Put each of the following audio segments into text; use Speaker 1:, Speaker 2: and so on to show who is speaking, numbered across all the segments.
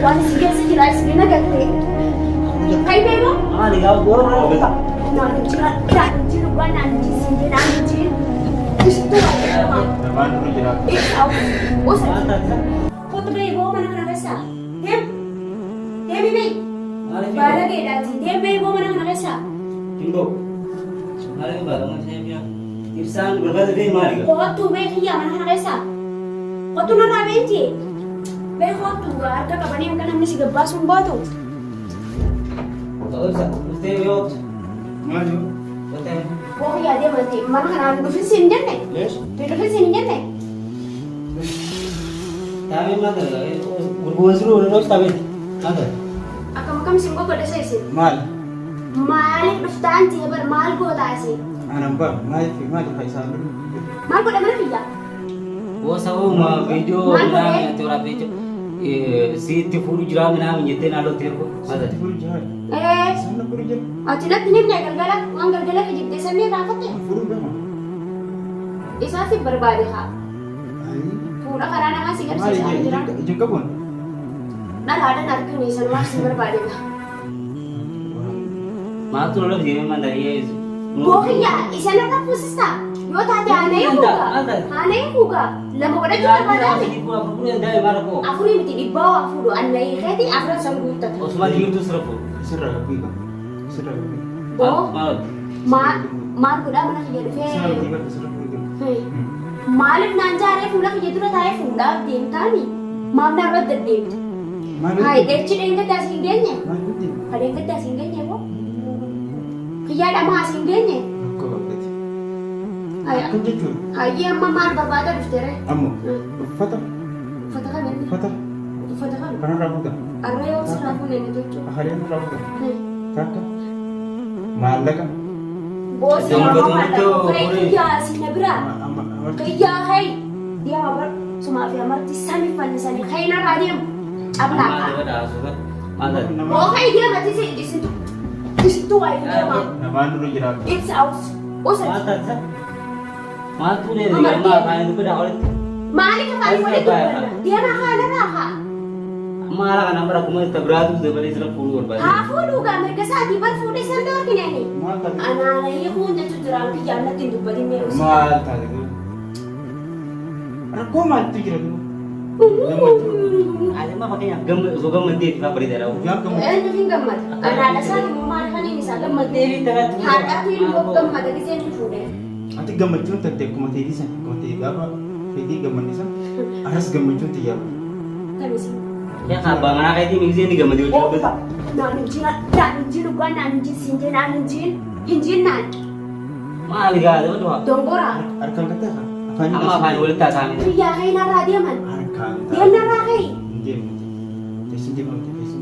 Speaker 1: Waan isin keessa jira isin nagatte. Kai beemo?
Speaker 2: Maali gaa warra obeta.
Speaker 1: Naan jira, naan jiru, waan naan jiru, siin jee naan jiru. Isitu waan jedhama.
Speaker 3: Namaan dura jiraatu.
Speaker 1: Ibsa usa.
Speaker 2: Maal taatisa?
Speaker 1: Kottu bee boo mana kana keessa. Deem. Deemi bee.
Speaker 2: Maaliif
Speaker 1: Baala geedhaati. Deem bee boo mana kana keessa.
Speaker 2: Kimboo. Maaliif baala mana ishee Ibsaan barbaada bee maali gaa?
Speaker 1: Kottu bee kiyyaa mana kana keessa. Kottu narraa beenti. Bee kottu harka qabanii akka namni si gabbaasuun baatu.
Speaker 2: Ibsa dhuftee yoo
Speaker 3: Maal yoo?
Speaker 2: Qottee.
Speaker 1: Boo kiyyaa deemati mana kanaan dhufin siin jenne.
Speaker 3: Leesh?
Speaker 1: Dhufin siin jenne.
Speaker 2: Taamee maal taate? Gurguran siruu waliin dhooftu taamee. Maal taate?
Speaker 1: Akkam akkam isin goggoda isin.
Speaker 3: Maal?
Speaker 1: Maaliif dhuftaan jee bar maal gootaa isin?
Speaker 3: Anan bara maaliif maaliif isaan dura?
Speaker 1: Maal godha mana kiyyaa?
Speaker 2: Boosa uuma viidiyoo
Speaker 1: Maal godhee?
Speaker 2: minaamin ati waraabdee jiru. Siitti fuudhu jiraa minaamin jettee naannootti ergu. Maal taate?
Speaker 3: Fuudhu jira.
Speaker 1: Ee,
Speaker 3: Isaan na fuudhu jira.
Speaker 1: ati natti hin himne galgala waan galgala kijibde sannii raafatte
Speaker 3: Fuudhu gama.
Speaker 1: isaa si barbaade haa.
Speaker 3: Ayi.
Speaker 1: Fuudha karaa namaa si
Speaker 3: Maali
Speaker 1: garsiisaa jira.
Speaker 3: ija qabuun?
Speaker 1: Dhalaadhaan harkini sanumaaf si barbaade gaa.
Speaker 2: Maaltu lola deemee maal taate?
Speaker 1: Boo kiyyaa isa narra fuusistaa? Yoo taate aanee
Speaker 2: Maal
Speaker 1: huugaa.
Speaker 2: taate?
Speaker 1: Aanee huugaa. Lama godhachuu barbaadaati. Afurii miti dhibbaa waa fuudhu annayii keeti afran san guuttata.
Speaker 2: Osuma diimtuu sirra fuudhu.
Speaker 3: Sirra gabbii qaba. Sirra gabbii.
Speaker 1: Boo
Speaker 2: Maal?
Speaker 1: maal maal godhaa mana kiyya
Speaker 3: Sirra
Speaker 1: dhufee?
Speaker 3: gabbii sirra fuudhu jira.
Speaker 1: Maaliif naan jaaree fuula kiyya dura taa'ee fuudhaaf deemtaani? Maaf narra deddeemte?
Speaker 3: Maal
Speaker 1: Hayi dheechi dheengaddaa siin geenye?
Speaker 3: Maal godhe?
Speaker 1: Ha dheengaddaa siin geenye boo? Kiyyaa dhamaa siin geenye?
Speaker 3: Rakkoo qabdati.
Speaker 1: Hayi
Speaker 3: Akkam jechuudha?
Speaker 1: hayyee amma maal barbaada dhufte ree?
Speaker 3: Ammoo uffata
Speaker 1: Uffata kam inni?
Speaker 3: uffata
Speaker 1: Uffata kam?
Speaker 3: kanarraa fuuta.
Speaker 1: Arra yoo sirraa fuune ni tolchu.
Speaker 3: Akalee nurraa fuuta. Takka maallaqa.
Speaker 1: Boosii
Speaker 2: Iddoo
Speaker 1: nama
Speaker 2: iddoo
Speaker 1: maallaqa. Hayi
Speaker 2: horii.
Speaker 1: kiyyaa siin na biraa.
Speaker 3: Amma amartii.
Speaker 1: Kiyyaa hayi. Deema bar sumaa fi amartii sami fannisanii hayi narraa deemu. Cablaaqa.
Speaker 2: Maal taate?
Speaker 1: Boo hayi deema tisi isintu isintu waa hin deema.
Speaker 3: Namaan dura jiraatu.
Speaker 1: Ibsa aus. Usa.
Speaker 2: Maal taate? Maaltu deemee amma afaan dubbataa walitti?
Speaker 1: Maaliif afaan walitti dubbanna? Deema haalarraa haa.
Speaker 2: Amma haala kanaan bara kuma itti biraatu dabalee sirra fuudhuu barbaade.
Speaker 1: Haa fuudhuu gaa mirga isaatii bar fuudhee san dhoorkinani.
Speaker 3: Maal taate?
Speaker 1: Anaana hiikuun jechuun jiraan kiyyaan natti hin dubbatin mee usi.
Speaker 3: Maal taate? Rakkoo maaltu jira duuba? Gammachuu.
Speaker 2: Ati amma fakkeenyaaf gamma osoo gammaddee itti bareedaadha.
Speaker 3: Guyyaa gammachuu.
Speaker 1: Eenyu hin gammada? Anaadha isaati immoo maal kaniin isaa gammadde? Haadhaatu ilmoo gammada giseen ni fuudhe.
Speaker 3: Ati gammachuun tatte akkuma teetii san akkuma teetii gaafa teetii gammanne san aras gammachuun tiyyaa.
Speaker 1: Tamisi.
Speaker 2: Yaa abbaa manaa keetii migisee ni gammadee hojii
Speaker 1: Opa.
Speaker 2: dubbata.
Speaker 1: Naan hin jiin naan hin jiin dhugaa naan hin jiin siin jee naan hin jiin hin jiin naan.
Speaker 2: Maali gaa dafa du'a.
Speaker 1: Dongoraa.
Speaker 3: Harkaan kattaa afaan
Speaker 2: Amma afaan walitti haasa'ame.
Speaker 1: Kiyyaa kee narraa deeman.
Speaker 3: Harkaan
Speaker 1: Deem narraa kee.
Speaker 3: Hin deemne. Teessin deemamte teessin.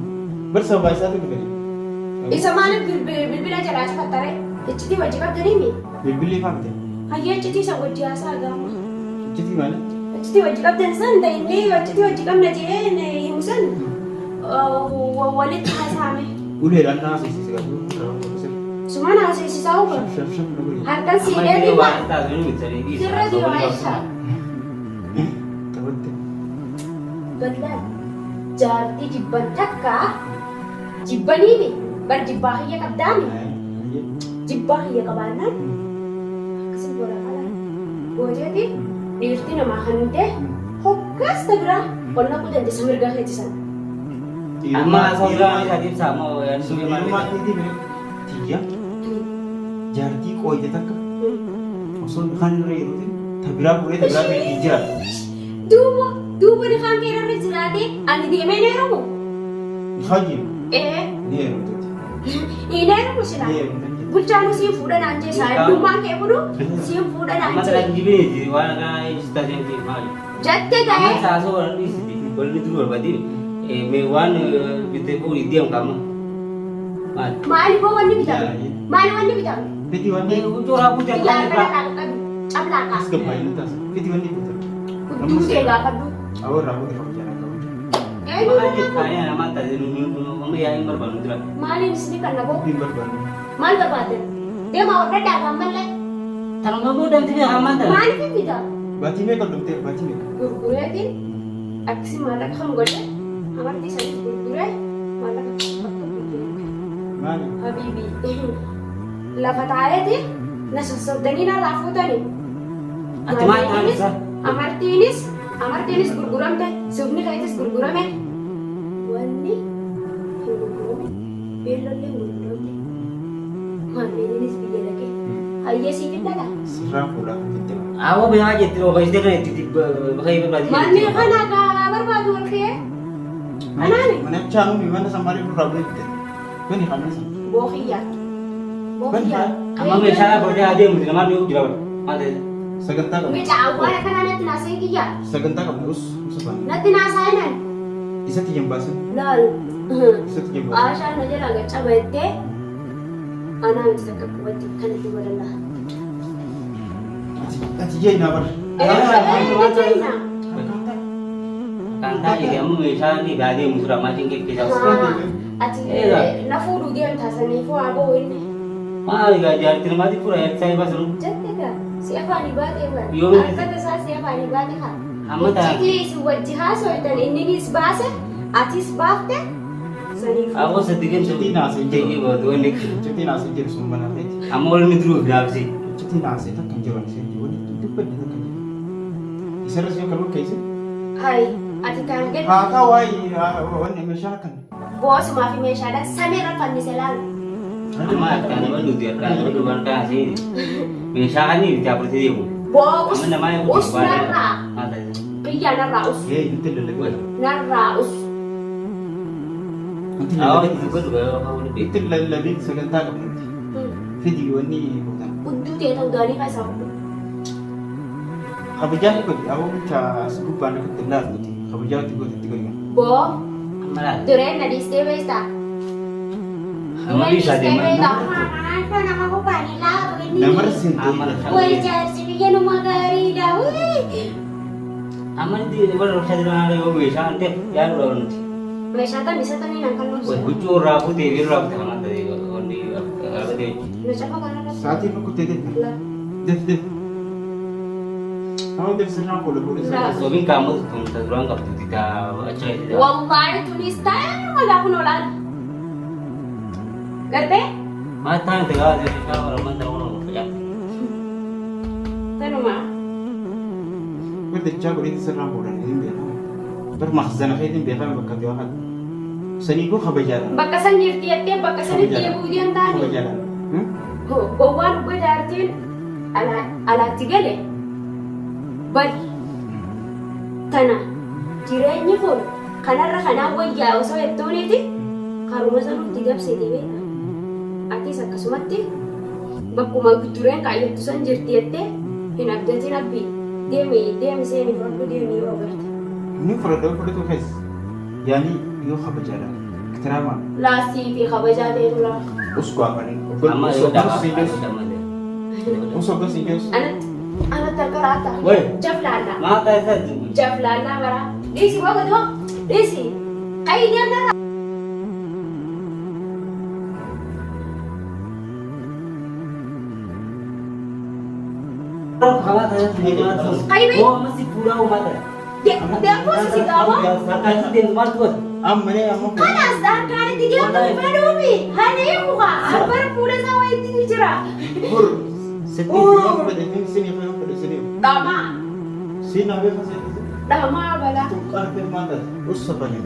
Speaker 3: Bar sababa isaatu dhufani.
Speaker 1: Isa maaliif bilbila jalaa cufattare? Iccitii wajji qabdaniimi?
Speaker 3: Bilbilli faamte.
Speaker 1: Hayyee iccitii isa wajji haasaa gaama.
Speaker 3: Iccitii maali?
Speaker 1: Iccitii wajji qabdan san ta'e inni iccitii wajji qabna jedhee himu san walitti haasaame.
Speaker 3: Uleedhaan na haasofsiise garuu.
Speaker 1: Sumaan haasofsiisaa huba.
Speaker 3: Shaf shaf na godhe.
Speaker 1: Harkan
Speaker 2: Amma
Speaker 1: siidhee
Speaker 2: inni
Speaker 1: dhimma.
Speaker 2: waan taasisu ni bitanii dhiisa.
Speaker 1: Sirra jiru Aisha.
Speaker 3: Taphatte.
Speaker 1: Bal'aan jaartii jibban takka jibbaniimi bar jibbaa kiyya qabdaami. Jibbaa kiyya qabaannaan akkasii godha kala gooteeti dhiirti namaa kan ta'e hoggaas ta biraa ol naquu dandeessa mirga keeti sana.
Speaker 2: Amma haasa'u biraa isaa ibsa amma yaadni sun maal
Speaker 3: Dhiirummaa keetii bire tiyya jaartii qooyte takka osoo kan irra jiruuti ta biraa fuudhee ta biraa fe'ee jira.
Speaker 1: Duuba duuba ni kaan kee irra jiraate ani deemee na heerumu.
Speaker 3: Hajji
Speaker 1: Ee
Speaker 3: ni heerumteeti.
Speaker 1: hin heerumu sila.
Speaker 3: Ni heerumteeti.
Speaker 1: Bulchaan siin fuudha naan jee saayibummaan kee kunu siin fuudha naan
Speaker 2: Amma
Speaker 1: jee.
Speaker 2: kana jibeeti waan akkanaa ibsi taatee maali?
Speaker 1: Jatte
Speaker 2: Amma
Speaker 1: ta'ee
Speaker 2: saasoo waan dhiisiti walli duru barbaadin mee waan bittee fuudhii deemu qaama. Maali?
Speaker 1: Maali boo wanni bitamu? Maali wanni bitamu?
Speaker 3: Fiti wanni
Speaker 2: Huccuu raafuu
Speaker 1: Biyya harka irraa qabi. Cablaaqa.
Speaker 3: as gabbaayinu taas. Fiti wanni bitan.
Speaker 1: Hudduu kee gaafadhu.
Speaker 3: Awwa irraa fuudhee qabu jaalala qabu.
Speaker 1: Eenyu maaliin isin kan naboo?
Speaker 3: Hin barbaanne.
Speaker 1: Maal barbaaddan? Deemaa hodhadhaa afaan mallee. Maaliif hin bitamu?
Speaker 3: Baatii meeqa dhumtee? Baatii meeqa?
Speaker 1: Gurgureetiin Akkasi maallaqa kan godhe amartii sanis gurguree maallaqa bakka biyya.
Speaker 3: Maali?
Speaker 1: Habiibi lafa taa'eeti na sossobdanii narraa fuutanii.
Speaker 2: Ati maal taate isaa?
Speaker 1: Amartiinis amartiinis gurguramte sufni keetis gurgurame. Wanni hin gurgurame beellollee hin gurguramne. Manneenis biyya dhaqe. Hayyee siif hin dhaqa.
Speaker 3: Sirraa fuudhaa kan jette.
Speaker 2: Awwa biraa jetti ogeessitee kana itti bakka barbaadu.
Speaker 1: Manni kana gaa barbaadu ol ka'ee. Kanaani.
Speaker 3: Mana nuumi mana san maaliif irraa bu'e? Bani kan mana san.
Speaker 1: Bookiyyaa. Bookiyyaa.
Speaker 2: Amma meeshaa bordee adeemu namaan ni jira. Maal ta'e?
Speaker 3: Sagantaa qabna.
Speaker 1: Mica awwaara kanaa natti naasa'in kiyyaa.
Speaker 3: Sagantaa qabna us usa bani.
Speaker 1: Natti naasa'inaan.
Speaker 3: Isatti jambaasin.
Speaker 1: Laal.
Speaker 3: Isatti jambaasin.
Speaker 1: Aashaan na jalaa gaccaba jettee anaa miti takka qubatti kanatti godhallaa.
Speaker 3: Ati jee naa bar.
Speaker 2: Kan taa'e amma meeshaa ni adeemu jira maatiin keessaa.
Speaker 1: Ati na fuudhuu deemtaa saniifuu haa ba'u inni.
Speaker 2: Maal egaa jaartii namaatti fuudha jaartii isaa baasan.
Speaker 1: Jette gaa si afaanii baatee bara.
Speaker 2: Yoo
Speaker 1: Harkata isaa si afaanii baate haa.
Speaker 2: Amma ta'a.
Speaker 1: Iccitii isin wajji haasoytan inninis baase atis baafte saniifuu.
Speaker 2: Awwa sadii gamsa.
Speaker 3: Iccitii naasee
Speaker 2: Jeeqii booda wanni.
Speaker 3: Iccitii naasee jiru sun mana keeti.
Speaker 2: Amma wal ni duruuf naafsi.
Speaker 3: Iccitii naasee takka hin jiru ani seenti wani dubbanne takka hin jiru. Isarra si akka lukkeessi.
Speaker 1: Hayi ati taan gadi
Speaker 3: Haa taa waa'ee wanni meeshaan akkan.
Speaker 1: boosumaa fi meeshaadhaan samiirra fannise laalu.
Speaker 2: Amma harkaan nama nuti harkaan nama duban kaasee meeshaa kan itti afurtii deemu.
Speaker 1: Boo us
Speaker 2: Amma namaa eeguuf
Speaker 1: us narraa
Speaker 2: Maal ta'e?
Speaker 1: kiyyaa narraa us
Speaker 3: Ee nutti lallabee.
Speaker 1: narraa us.
Speaker 3: Nutti
Speaker 2: Awwa
Speaker 3: lallabee.
Speaker 2: itti dubbatu garuu afaan waliin beeku.
Speaker 3: Nutti lallabee sagantaa qabnutti. Fidii wanni gootan.
Speaker 1: Hudduu ta'e ta'uu gaarii keessaa fudhu.
Speaker 3: Kabajaa ni godhi. Aboo bicha as gubbaan akkatti ilaaltuti. Kabajaa itti godhi itti godhi.
Speaker 1: Boo
Speaker 2: Amma laata?
Speaker 1: dureen na dhiistee beektaa?
Speaker 2: Amma dhiisaa deemaa.
Speaker 3: Namarra seentee.
Speaker 2: Amma laata?
Speaker 1: Wai jaarsi biyya numa gaariidha. Wii!
Speaker 2: Amma nuti warra rakkoo jiran yoo meeshaa an ta'e yaadu dha nuti.
Speaker 1: Meeshaa tan isa taniin an kan nuuf.
Speaker 2: Huccuu irraa fuutee fi irraa fuutee kan ta'e wanni argatee jechuudha.
Speaker 1: Meeshaa kanarra.
Speaker 3: Sa'aatiin rukuttee deemta.
Speaker 1: La.
Speaker 3: Def def. Amma def sirnaan fuula fuula
Speaker 1: La.
Speaker 2: Sobiin kaamatu tun ta duraan qabdu taa achi keessatti.
Speaker 1: Wallahi tunis ta'ee walaa kun olaan. Gartee?
Speaker 2: Maal ta'an ta'e gaafa meeshaa waraabaan ta'uu nama facaafte.
Speaker 1: Tanuma.
Speaker 3: Guddicha godheeti sirnaan fuudhan hin beekamu. Bar mahzana keetiin beekame bakka itti waan Saniifuu kabajaadha.
Speaker 1: Bakka san jirti jettee bakka sanitti deebi'uu deemtaani.
Speaker 3: Kabajaadha.
Speaker 1: Gowwaan dhuga jaartiin alaatti gale bari tana jireenyi kun kanarra kanaan wayyaa osoo jettuuniiti karuma sanuutti dabsite beekta. Atis akkasumatti bakkuma dureen kaayyattu san jirti jettee hin abdatin abbi deemi deemi seeni fudhadhu deemi yoo agarte.
Speaker 3: Inni fudhadhoo fudhatu keessa. Yaani yoo kabajaadha. Iktiraama
Speaker 1: Laastii fi kabajaa ta'etu laa.
Speaker 3: usku afanii.
Speaker 2: Amma yoo
Speaker 3: Osoo
Speaker 2: dhaabaa.
Speaker 3: siin geessu. Osoo siin geessu.
Speaker 1: Anatti anatti harka raata.
Speaker 2: Wai.
Speaker 1: Jaflaallaa.
Speaker 2: Maal ta'e isaati?
Speaker 1: Jaflaallaa bara. Dhiisi boqotoo dhiisi. Qayyii deemnarra. Deemuu si gaawwa.
Speaker 3: Amma nee amma fuudha.
Speaker 1: Kanaas harkaan itti deemtu fedhuufi hanee muka arbara fuula isaa wayitti jira.
Speaker 3: Bur. Yoo fedhe sinii yoo fedhe sinii.
Speaker 1: Dhamaa
Speaker 3: Siin beekaa seeti.
Speaker 1: dhamaa balaa.
Speaker 3: Tuqqaan fedhe maal taate? Ussa bane.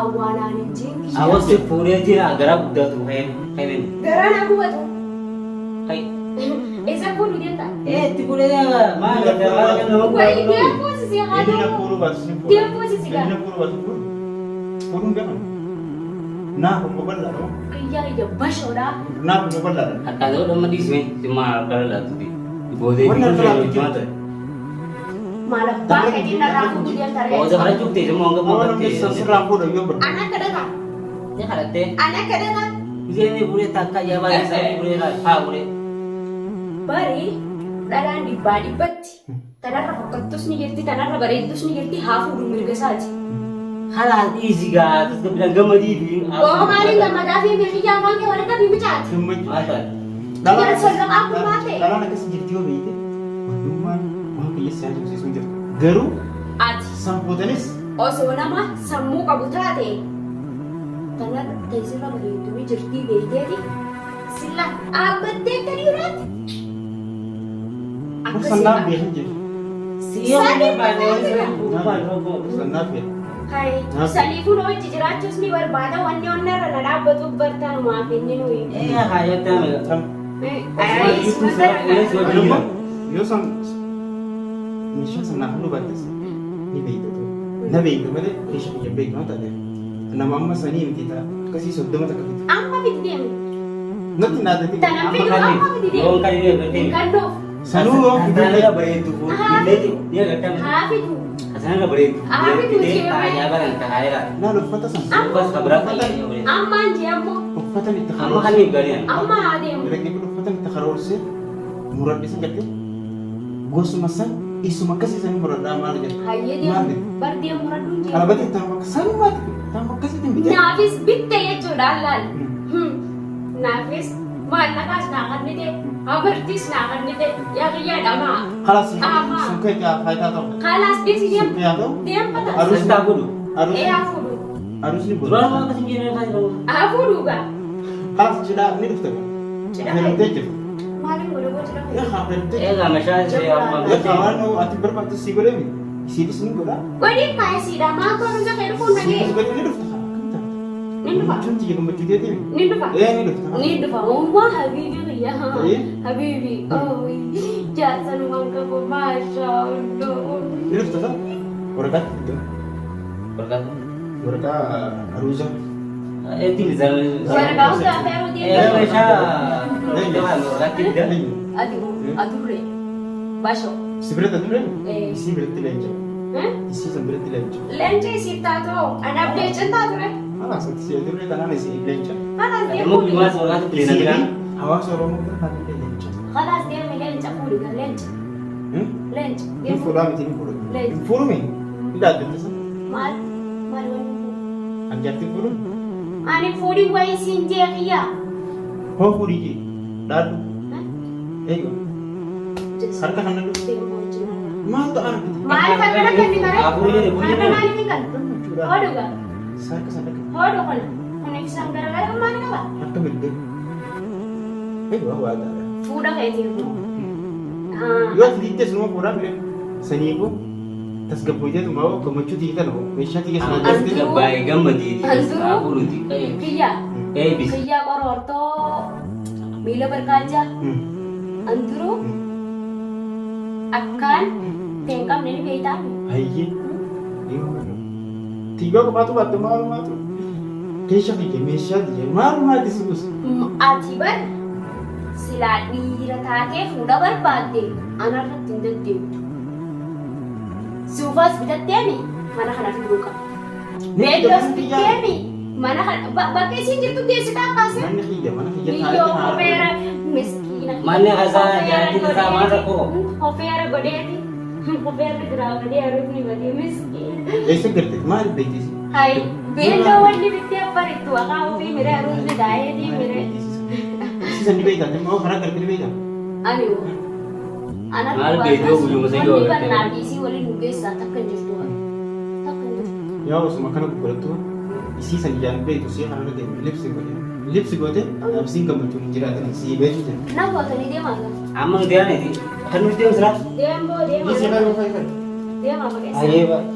Speaker 1: Awwaalaan hin jiru.
Speaker 2: Awwa fuudhee jira garaa guddatu ka'een.
Speaker 1: Garaa na gubatu.
Speaker 2: Kai.
Speaker 1: Isa fuudhu deemta.
Speaker 2: Itti fuudhee maal nama
Speaker 1: Wayi deemuu si
Speaker 3: Inni na
Speaker 1: haaduu.
Speaker 3: fuudhuu baatu sin fuudha.
Speaker 1: Deemuu si
Speaker 3: Inni
Speaker 1: gaa.
Speaker 3: na fuudhuu baatu fuudhu. Fuudhuun beekamu. Naaf immoo bal'aadha.
Speaker 1: Qiyyaa ija bashoodhaa.
Speaker 3: Naaf immoo bal'aadha.
Speaker 2: Harkaan ta'uu dhamma dhiisme simmaa harkaan laatuuti. Boodee
Speaker 3: Wanni harka laatu jiru.
Speaker 1: Maal abbaa keetiin narraa fuudhu deemta
Speaker 2: Booda
Speaker 1: re'ee.
Speaker 2: kana cuftee simmoo hanga
Speaker 3: Amma namni sirraan fuudha yoo barbaade.
Speaker 1: Ana akka dhagaa.
Speaker 2: Ni kadhattee.
Speaker 1: Ana akka dhagaa.
Speaker 2: Isheen fuudhee takka jabaa isaa fuudhee haa fuudhee.
Speaker 1: Bari dhalaan dhibbaa dhibbatti tanarra fokkattus ni jirti tanarra bareeddus ni jirti haa fuudhu mirga isaati.
Speaker 2: Halaan dhiisi gaa tasgabbiidhaan gammadii fi.
Speaker 1: Boo maaliin gammadaa fi miirri afaan kee walitti fi micaati.
Speaker 3: Gammachuu.
Speaker 2: Maal ta'e?
Speaker 3: Dhalaan
Speaker 1: Sollaqaa kun maal ta'e?
Speaker 3: Dhalaan akkas jirti yoo beekte wannummaan waan qilleensa haasofsiisuu hin jirtu. Garuu
Speaker 1: Ati
Speaker 3: san fuutanis
Speaker 1: Osoo nama sammuu qabu taate tanarra teessirra bareeddu ni jirtii beeyteeti silla dhaabbattee akka dhiiraatti.
Speaker 3: Kun sannaaf beekan jedhu. Sannaaf beekan.
Speaker 1: Hai, saniifuu nu wajji jiraachuus ni barbaada wanni onnarra na dhaabbatuuf bartanumaaf inni nuyi.
Speaker 3: Anuma yoo san meeshaa sanaaf nu baattes ni beekta ture. Na beekta malee meeshaa kiyya beektu waan taateef. Nama amma sanii miti ta'a. Akkasii 30 takka fitu.
Speaker 1: Amma fidi deemi.
Speaker 3: Natti naatatti.
Speaker 1: Tanan fidu amma fidi deemi. Kan nuuf.
Speaker 3: Sanuu yoo fidee
Speaker 1: Haa fidu.
Speaker 3: Laal uffata san.
Speaker 1: Ammaan jee ammoo.
Speaker 3: Uffata itti
Speaker 2: Amma kan
Speaker 3: karoorse.
Speaker 2: hin galiin.
Speaker 1: Amma haa deemu.
Speaker 3: Dhaggeeffadhu uffata itti karoorse muradhe san gartee gosuma san isuma akkasii sanii muradhaa maal jedha.
Speaker 1: Hayyee
Speaker 3: Maal
Speaker 1: deemu.
Speaker 3: jedha.
Speaker 1: Bar deemu muradhuun jee.
Speaker 3: Qalabati taa'u akka sanumaatti taa'u akkasitti bitee.
Speaker 1: Naafis bitte jechuudhaan laal. Naafis maallaqaas naa kennite amartiis naa kennite yaa kiyyaa dhamaa.
Speaker 3: Kalaas
Speaker 1: Ama.
Speaker 3: sun kee faayidaa ta'u.
Speaker 1: Kalaas deesi
Speaker 3: Sun
Speaker 1: deem.
Speaker 3: kee haa ta'u.
Speaker 1: Deem bata.
Speaker 3: Aruusni
Speaker 1: Ee haa fuudhu.
Speaker 3: aruusni
Speaker 2: Duraan
Speaker 3: godhu.
Speaker 2: waan akkasii hin jenne.
Speaker 1: Haa fuudhu gaa.
Speaker 3: Kalaas cidhaa ni dhufta.
Speaker 1: Cidha
Speaker 3: Heerumtee jirta.
Speaker 1: Maaliin godhe boo cidha
Speaker 3: Yaa haa heerumtee jirta.
Speaker 2: Egaa meeshaa ishee amma
Speaker 3: Yaa haa waan ati barbaaddu si godhee isiifis ni godha.
Speaker 1: Godhiin kaayisiidha. Maal toonu isa fedhu kun nagee.
Speaker 3: Isiifis godhee ni dhufta. Akkam taata?
Speaker 1: Ni dhufa.
Speaker 3: Gammachuun tiyya gammachuu teetii?
Speaker 1: Ni dhufa.
Speaker 3: Ee ni dhufta.
Speaker 1: Ni dhufa. Uumaa habiibi kiyya.
Speaker 3: Ee?
Speaker 1: Habiibi. Jaarsan waan qabu maashaa Allah.
Speaker 3: Ni dhufta sa? Waraqaatti fidda. Waraqaa aruuza.
Speaker 1: Waraqaa hundaa feeruu
Speaker 2: Egaa
Speaker 1: deemu.
Speaker 2: meeshaa waraqaatti fida.
Speaker 1: Ati adurree. Bashoo.
Speaker 3: Si biratti adurree?
Speaker 1: Ee.
Speaker 3: Isii biratti leenca. Isii san biratti leenca.
Speaker 1: Leenca isiif taatoo. Anaaf leenca hin taatu re.
Speaker 3: Kalaas ati si adurree tanaan isii leenca.
Speaker 1: Kalaas deemu.
Speaker 2: Immoo gumaas waraqaatti
Speaker 3: Isii
Speaker 2: fida.
Speaker 3: hawaasa Oromoo bira taatee leenca.
Speaker 1: Kalaas deemi leenca fuudhi gaa leenca. Leenca.
Speaker 3: Ni
Speaker 1: Deemu.
Speaker 3: fuudhaa miti ni fuudhu.
Speaker 1: Leenca.
Speaker 3: Hin fuudhume? Ni dhaabbatte sa?
Speaker 1: Maal? Maal wanni fuudhu?
Speaker 3: Anjaartii fuudhu?
Speaker 1: Ani fuudhi wayii siin jee kiyyaa.
Speaker 3: Hoo fuudhii jee? Dhaadhu. Eeyyoo. Harka kana dhufu.
Speaker 1: Deemu wajjin har'a.
Speaker 3: Maaltu argite?
Speaker 1: Maaliif harka kenni kare?
Speaker 2: Afurii jedhe fuudhii
Speaker 1: Harka
Speaker 2: jedhe.
Speaker 1: maaliif hin kennu?
Speaker 3: Gammachuudhaan.
Speaker 1: Hodhu gaa.
Speaker 3: Harka sana dhaqe.
Speaker 1: Hodhu kana. Kun ibsaan garagaraa maal qaba?
Speaker 3: Harka mirga. Eeyyoo waa ta'a.
Speaker 1: Fuudha keetii immoo.
Speaker 3: Yoo ati diittes numa fuudhaa mire. Saniifuu tasgabboyteetuma hoo gammachuu tiyya tana hoo meeshaa tiyya sana jettee.
Speaker 2: Baay'ee gammadiiti.
Speaker 1: Anzuruu.
Speaker 2: Afuruuti.
Speaker 1: Kiyyaa.
Speaker 2: Eebis.
Speaker 1: Kiyyaa qoroortoo miila barkaachaa. Anduruu akkaan ta'e hin qabne ni beektaa?
Speaker 3: Hayyee. Tiyyoo qofaatu baatte maalumaatu. Keesha kiyya meeshaa tiyya maalumaati si gosa.
Speaker 1: Ati bar silaa dhiira taatee fuudha barbaadde anarratti hin deddeemtu. Suufaas bitatteemi mana kana fiduu qaba. Beelloos bitteemi mana kana bakka isiin jirtu geessitaa kaase.
Speaker 3: Manni kiyya mana kiyya
Speaker 1: Biyyoo
Speaker 3: taa'ee
Speaker 1: hofeera miskiina.
Speaker 2: Manni hasaa jaartiin isaa maal rakkoo?
Speaker 1: Hofeera godheeti. Hofeerri biraa badee haruufni badee miskiina.
Speaker 3: Eessa garte maal beektisi?
Speaker 1: Hai, beelloo wanni bittee barittu maqaa ofii mire haruufni daa'eetii mire.
Speaker 3: Isiisan ni beektaa immoo karaa garte ni beektaa?
Speaker 1: Ani hoo. Ana
Speaker 2: Maal beektuu guyyuma sayyoo
Speaker 1: Wanni
Speaker 2: agartee?
Speaker 1: barnaa fi isii waliin nu geessaa takka hin jirtu. Takka hin jirtu.
Speaker 3: Yaa osuma kana gurgurattu isiisan ijaan beektu sii kanarra deemu libsi godhe. Libsi goote absiin gammachuun hin jiraatan sii beektu jira.
Speaker 1: Na gootanii deemaa gaa.
Speaker 2: Amma nuti yaaniti. Kan nuti deemu silaa.
Speaker 1: Deemoo
Speaker 3: Ni si
Speaker 1: deemaa.
Speaker 3: fayyadu fayyadu.
Speaker 1: Deemaa maqeessa.
Speaker 2: Ayyee baay'ee.